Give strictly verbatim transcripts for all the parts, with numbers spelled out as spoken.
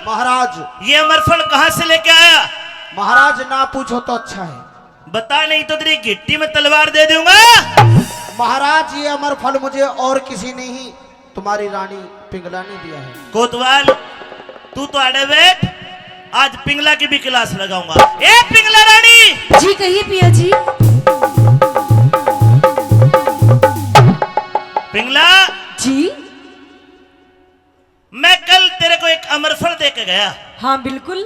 महाराज। ये अमरफल कहाँ से लेके आया? महाराज, ना पूछो तो अच्छा है। बता, नहीं तो तेरी घिट्टी में तलवार दे दूंगा। महाराज, ये अमरफल मुझे और किसी ने ही, तुम्हारी रानी पिंगला ने दिया है। कोतवाल, तू तो आड़े बैठ, आज पिंगला की भी क्लास लगाऊंगा। ए पिंगला रानी! जी कहिए पिया जी। पिंगला! जी? मैं कल तेरे को एक अमरफल दे के गया। हाँ, बिल्कुल।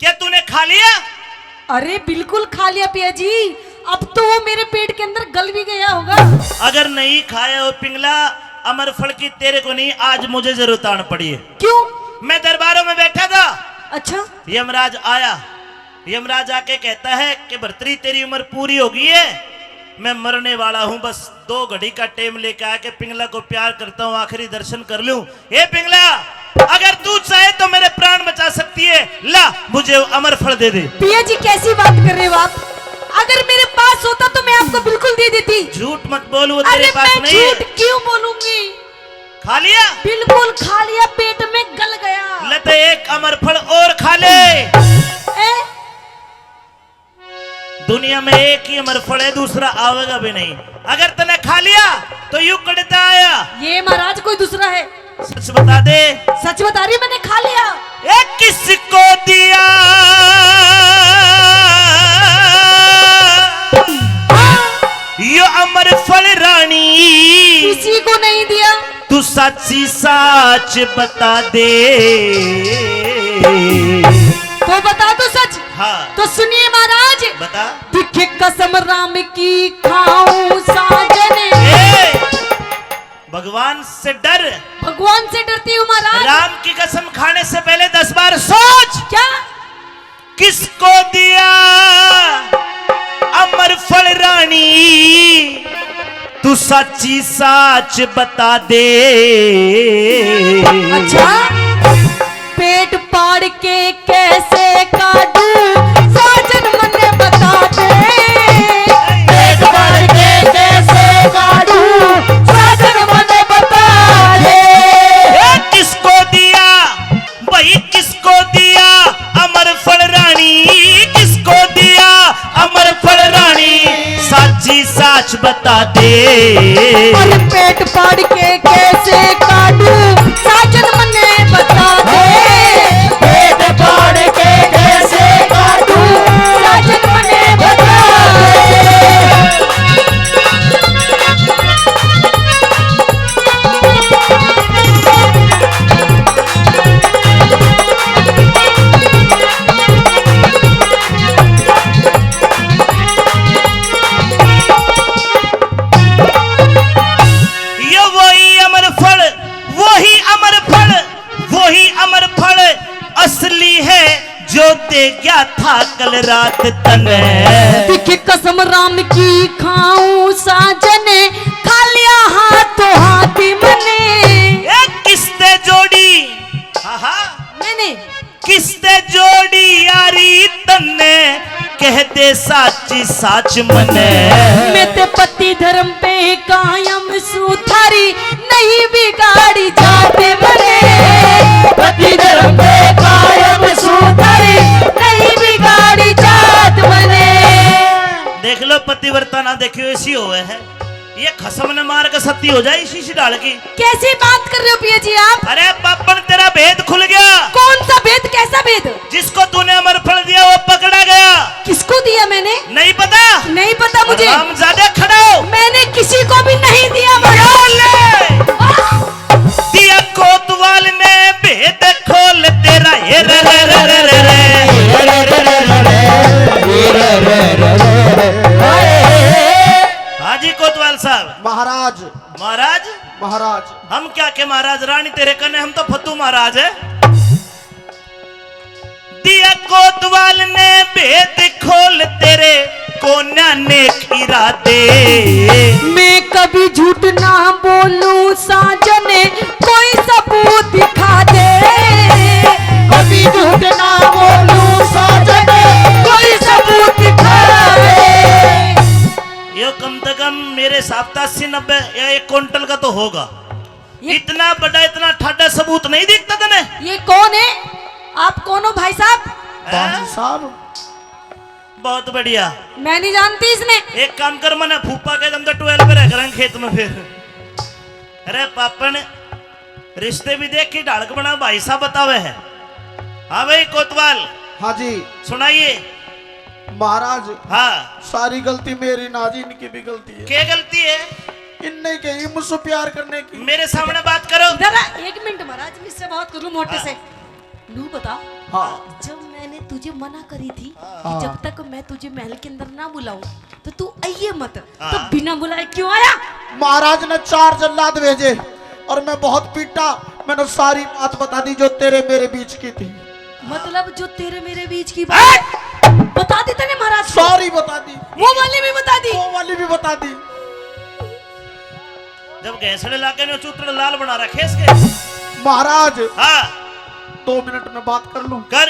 क्या तूने खा लिया? अरे, बिल्कुल खा लिया पिया जी। अब तो वो मेरे पेट के अंदर गल भी गया होगा। अगर नहीं खाया हो पिंगला, अमरफल की तेरे को नहीं, आज मुझे जरूरत आन पड़ी है। क्यों? मैं दरबारों में बैठा था। अच्छा। यमराज आया। यमराज आके कहता है कि भर्तरी, तेरी उम्र पूरी हो गई है, मैं मरने वाला हूँ, बस दो घड़ी का टाइम लेके आके पिंगला को प्यार करता हूँ, आखिरी दर्शन कर लूँ। ए पिंगला, अगर तू चाहे तो मेरे प्राण बचा सकती है, ला, मुझे अमरफल दे दे। पिया जी, कैसी बात कर रहे हो आप? अगर मेरे पास होता तो मैं आपको बिल्कुल दे देती। झूठ मत बोल, वो तेरे अरे, पास मैं नहीं है। झूठ क्यों बोलूंगी? खा लिया? बिल्कुल खा लिया, पेट में गल गया। ले तो एक अमरफल और खा ले। ए? दुनिया में एक ही अमरफल है, दूसरा आवेगा भी नहीं। अगर तने खा लिया तो यू कड़ता आया। ये महाराज कोई दूसरा है। सच बता दे। सच बता रही, मैंने खा लिया। ए, किसको दिया यो अमरफल रानी? किसी को नहीं दिया। तू साची साच बता दे। तो बता दो सच। हाँ। तो सुनिए महाराज। बता। दिखे कसम राम की खाऊं साजन। ए, भगवान से डर। भगवान से डरती हूँ महाराज। राम की कसम खाने से पहले दस बार सोच। क्या? किसको दिया अमरफल रानी, तू साची साच बता दे। अच्छा, पेट पाड़ के कैसे काटू, साजन मने बता दे। पेट पाड़ के कैसे काटू, साजन मने बता दे। ए, किसको दिया भाई, किसको दिया अमरफल रानी, किसको दिया अमरफल रानी, साची साच बता दे। अरे पेट पाड़ के कैसे काटू, साजन मने बता दे। पेट पाड़ के कैसे काटू, साजन मने बता दे। ये वही अमर फल, वही अमर फल, वही अमर फल असली है, जो दे गया था कल रात तने। दिखे कसम राम की खाऊं साजन, खा लिया हाथों हाथ मने। ए किसते जोड़ी? आहा। मैंने। किसते जोड़ी यारी तन्ने, कह दे साची साच मने। मैं ते पति धर्म पे कायम सू, थारी नहीं बिगाड़ी जात मने। पति धर्म पे कायम सू, थारी नहीं बिगाड़ी जात मने। देख लो, पतिव्रता ना देखियो, ऐसी होवे है। ये खसम ने मार के सती हो जाए इसी सी ढाल की। कैसी बात कर रहे हो पिया जी आप? अरे बापन, तेरा भेद खुल गया। कौन सा भेद, कैसा भेद? जिसको तूने अमर फल दिया वो पकड़ा गया। किसको दिया मैंने? नहीं पता? नहीं पता मुझे। हरामजादे, खड़ा हो। मैंने किसी को भी नहीं दिया महाराज। ले। दिया कोतवाल ने भेद खोल तेरा, हे रे रे रे रे रे। हाँ जी कोतवाल साहब। महाराज। महाराज? महाराज। हम क्या के महाराज, रानी तेरे कने, हम तो फतू महाराज है। दिया कोतवाल ने भेद खोल तेरे, कोन्या नेक इरादे। मैं कभी झूठ ना बोलूं साजन, कोई सबूत दिखा दे। कभी झूठ ना बोलूं साजन, कोई सबूत दिखा दे। ये कम से कम मेरे हिसाब से अस्सी नब्बे या एक कुंटल का तो होगा। ये इतना बड़ा, इतना ठाडा सबूत नहीं दिखता तने? ये कौन है? आप कौन हो भाई साहब? बाजी साहब। बहुत बढ़िया। मैं नहीं जानती इसने। एक काम कर, मने फूफा के, हम तो ट्वेल्व पे रह करेंगे खेत में फिर। अरे पापन, रिश्ते भी देख के ढालक बना, भाई साहब बतावे है। हाँ भाई कोतवाल। हाँ जी। सुनाइए। महाराज, हाँ। सारी गलती मेरी ना जी, इनकी भी गलती है। क्या गलती है? इनने कही मुझसे प्यार करने की। मेरे सामने बात करो। इधर आ, एक मिनट महाराज, मैं इससे बात करूं मोटे हाँ। से। नू बता, हाँ। जब मैंने तुझे मना करी थी कि हाँ। जब तक मैं तुझे महल के अंदर ना बुलाऊं तो तू आइए मत, हाँ। तो बिना बुलाए क्यों आया? महाराज ने चार जल्लाद भेजे और मैं बहुत पीटा। मैंने सारी बात बता दी जो तेरे मेरे बीच की थी। मतलब जो तेरे मेरे बीच की बात बता दी तने महाराज को? सारी बता दी। वो वाली भी बता दी? वो वाली भी बता दी। जब घैंसड़े लागे ने चूतड़ लाल बना रखे इसके। महाराज, हाँ। दो मिनट में बात कर लूं? कर।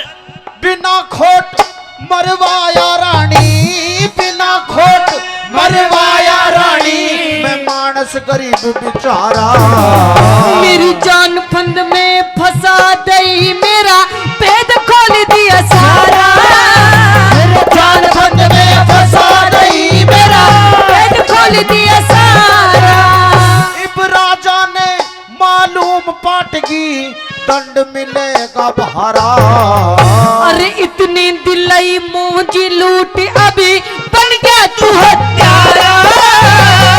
बिना खोट मरवाया रानी, बिना खोट मरवाया रानी, मैं मानस गरीब बेचारा। मेरी जान फंद में फंसा दई, मेरा भेद खोल दिया सारा। मेरी जान फंद में फंसा दई, मेरा भेद खोल दिया सारा। इब राजा ने मालूम पाटगी, दंड मिलेगा भारा। अरे इतनी दिलाई मौज लूट, अभी बन गया तू हत्यारा।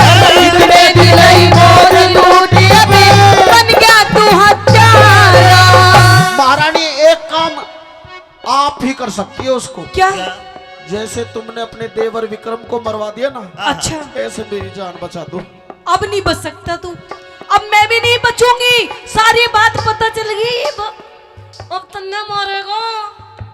अरे इतनी दिलाई मौज लूट, अभी बन गया तू हत्यारा। महारानी, एक काम आप ही कर सकती हो उसको। क्या? जैसे तुमने अपने देवर विक्रम को मरवा दिया ना, अच्छा। ऐसे मेरी जान बचा दो। अब नहीं बच सकता तू, अब मैं भी नहीं बचूंगी। सारी बात पता चल गई। अब, अब तन्ने मारेगा।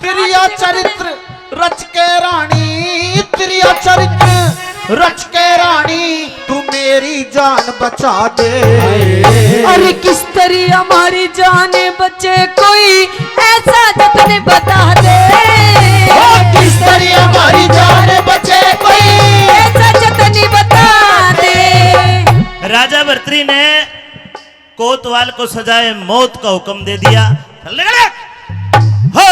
त्रिया चरित्र रच के रानी, त्रिया चरित्र रच के रानी, तू मेरी जान बचा दे। अरे किस तरी हमारी जान बचे कोई, ऐसा जतन बता दे। ओ किस तरी हमारी जान बचे कोई, ऐसा जतन बता दे। राजा भर्तरी ने कोतवाल को सजाए मौत का हुक्म दे दिया। चल निकल। हो।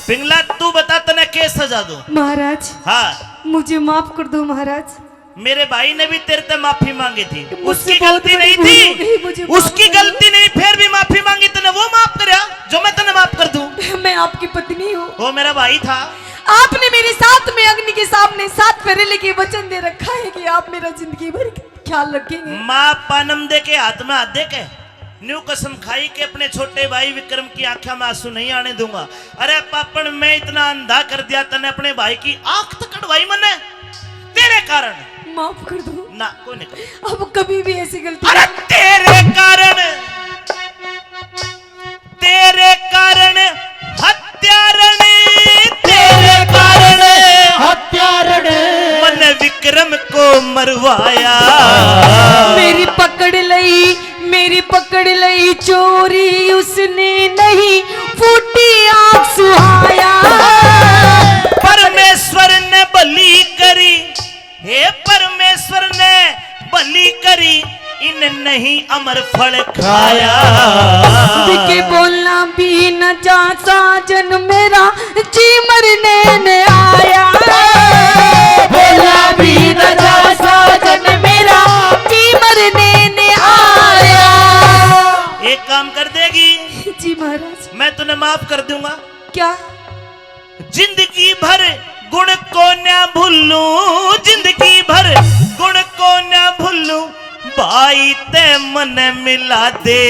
पिंगला, तू बता, तने के सजा दूं? महाराज, हाँ। मुझे माफ कर दो महाराज। मेरे भाई ने भी तेरे ते माफी मांगी थी, मुझसे उसकी बहुत गलती बड़ी नहीं भूल हो थी, गई, मुझे माफ उसकी कर दो। गलती नहीं, फिर भी माफी मांगी तने, वो माफ करया जो मैं तने माफ कर दूं? मैं आपकी पत्नी हूँ। वो मेरा भाई था। आपने मेरे साथ में अग्नि के सामने सात फेरे लेके वचन दे रखा है कि आप मेरा जिंदगी भर ख्याल रखेंगे। माँ पानम दे के हाथ में हाथ दे के न्यू कसम खाई कि अपने छोटे भाई विक्रम की आंखों में आंसू नहीं आने दूंगा। अरे पापण, मैं इतना अंधा कर दिया तने, अपने भाई की आंख तक कढ़वाई मने तेरे कारण। माफ कर दो। ना, कोई नहीं कर। अब कभी भी ऐसी गलती अरे नहीं। तेरे कारण, तेरे कारण हत्यारण, तेरे कारण हत्यारण। मने विक्रम को मरवाया। मेरी पकड़ लई, मेरी पकड़ लई चोरी, उसने नहीं फूटी आंख सुहाया। परमेश्वर ने भली करी, हे परमेश्वर ने भली करी, इन नहीं अमर फल खाया। दिखे बोलना भी न जा साजन मेरा, जी मरने ने आया। बोला भी न जा साजन मेरा, जी मरने ने आया। एक काम कर देगी। जी महाराज। मैं तन्ने माफ कर दूंगा। क्या? जिंदगी भर गुण को ना भूलूं, जिंदगी भर गुण को ना भूलूं, भाई ते मन मिला दे।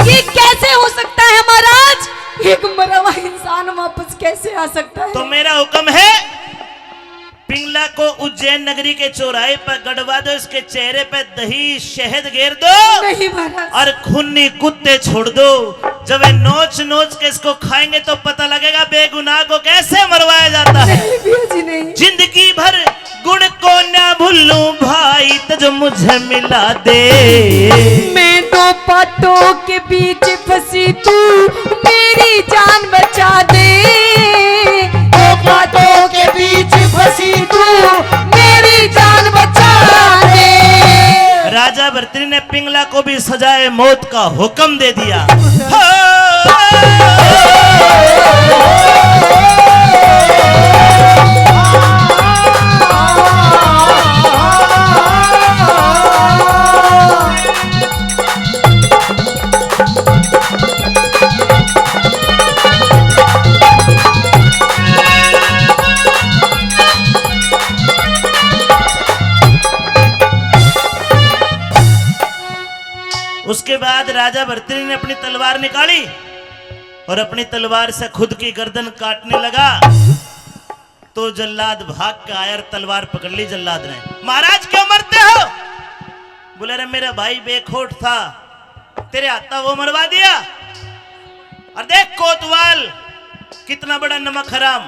ये कैसे हो सकता है महाराज? एक मरा हुआ इंसान वापस कैसे आ सकता है? तो मेरा हुक्म है, पिंगला को उज्जैन नगरी के चौराहे पर गड़वा दो, इसके चेहरे पे दही शहद गेर दो। नहीं महाराज। और खूनी कुत्ते छोड़ दो, जब वे नोच नोच के इसको खाएंगे तो पता लगेगा बेगुनाह को कैसे मरवाया जाता है। नहीं भैया जी, नहीं। जिंदगी भर गुण को ना भूलूं भाई, तुझ मुझे मिला दे। मैं दो पाटों के बीच फंसी तू, मेरी पिंगला को भी सजाए मौत का हुक्म दे दिया। उसके बाद राजा भरतरी ने अपनी तलवार निकाली और अपनी तलवार से खुद की गर्दन काटने लगा, तो जल्लाद भाग के आया और तलवार पकड़ ली जल्लाद ने। "महाराज, क्यों मरते हो?" बोले, "अरे, मेरा भाई बेखोट था, तेरे हाथा वो मरवा दिया। और देख कोतवाल, कितना बड़ा नमक हराम,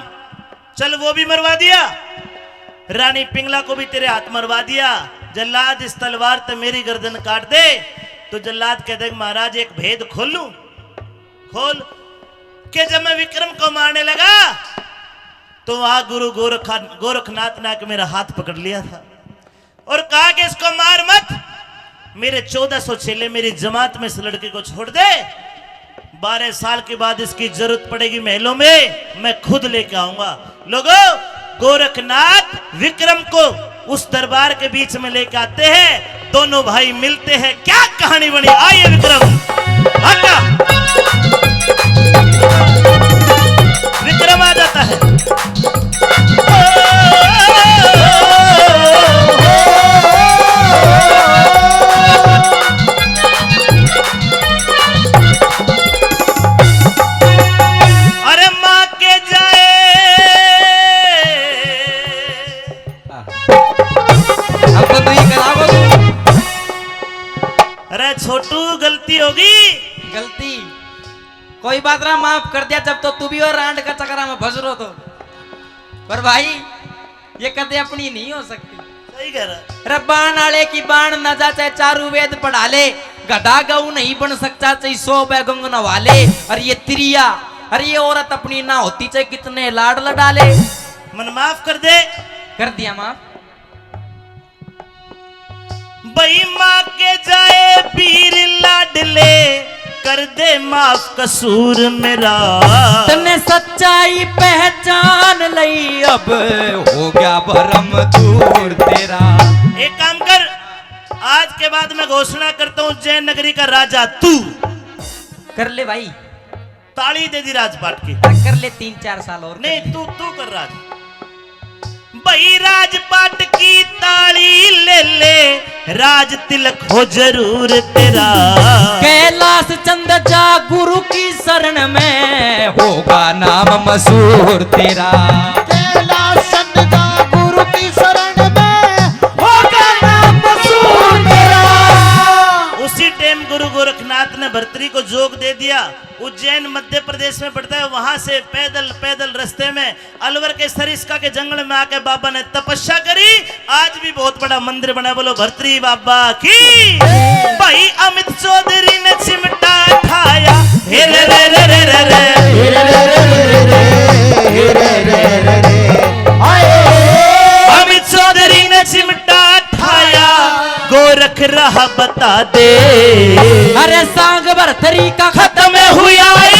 चल, वो भी मरवा दिया। रानी पिंगला को भी तेरे हाथ मरवा दिया। जल्लाद, इस तलवार ते मेरी गर्दन काट दे।" तो जल्लाद कहते, "महाराज, एक भेद खोलूं?" "खोल।" "के जब मैं विक्रम को मारने लगा, तो वहां गुरु गोरखा-, गोरखनाथ ने आके मेरा हाथ पकड़ लिया था और कहा कि इसको मार मत, मेरे चौदह सौ चेले, मेरी जमात में इस लड़के को छोड़ दे, बारह साल के बाद इसकी जरूरत पड़ेगी महलों में, मैं खुद लेके आऊंगा।" लोगो, गोरखनाथ विक्रम को उस दरबार के बीच में लेके आते हैं, दोनों भाई मिलते हैं, क्या कहानी बनी। आइए विक्रम, हटा। विक्रम आ जाता है। अरे माँ के जाए। अब तो तू ही करावो तू। अरे छोटू, गलती होगी। गलती? कोई बात ना, माफ कर दिया, जब तो तू भी और रांड का चक्कर में फंस रो तो। पर भाई, ये कदे अपनी नहीं हो सकती। सही कह रहा। रे बाण आले की बाण न जा, चाहे चारू वेद पढ़ा ले, गधा गऊ नहीं बन सकता, चाहे सौ बैगंग नवा ले। और ये तिरिया, अरे ये औरत अपनी ना होती, चाहे कितने लाड लड़ा ले। मन माफ कर दे। कर दिया माफ। बई माँ के जाए पीर लाडले, कर दे माफ कसूर मेरा। तन्ने सच्चाई पहचान लई, अब हो गया भरम दूर तेरा। एक काम कर, आज के बाद मैं घोषणा करता हूँ, उज्जैन नगरी का राजा तू। कर ले भाई। ताली दे दी राजपाट की। अरे कर ले तीन चार साल और कर नहीं, ले। तू, तू कर राज। भाई राजपाट की ताली ले ले, राज तिलक हो जरूर तेरा। कैलाश चंद जा गुरु की शरण में, होगा नाम मशहूर तेरा। कैलाश चंद जा गुरु की शरण में, होगा नाम मशहूर तेरा। उसी टाइम गुरु गोरखनाथ ने भर्तरी को जोग दे दिया। उज्जैन मध्य प्रदेश में पड़ता है, वहां से पैदल, पैदल रास्ते में अलवर के सरिस्का के जंगल में आके बाबा ने तपस्या करी। आज भी बहुत बड़ा मंदिर बना है, बोलो भर्तरी बाबा की। भाई अमित चौधरी ने चिमटा ठाया, हे रे रे रे रे रे रे। अमित चौधरी ने चिमटा ठाया, गोरख राह बता दे। अरे सांग भर्तरी का खत्म हुआ है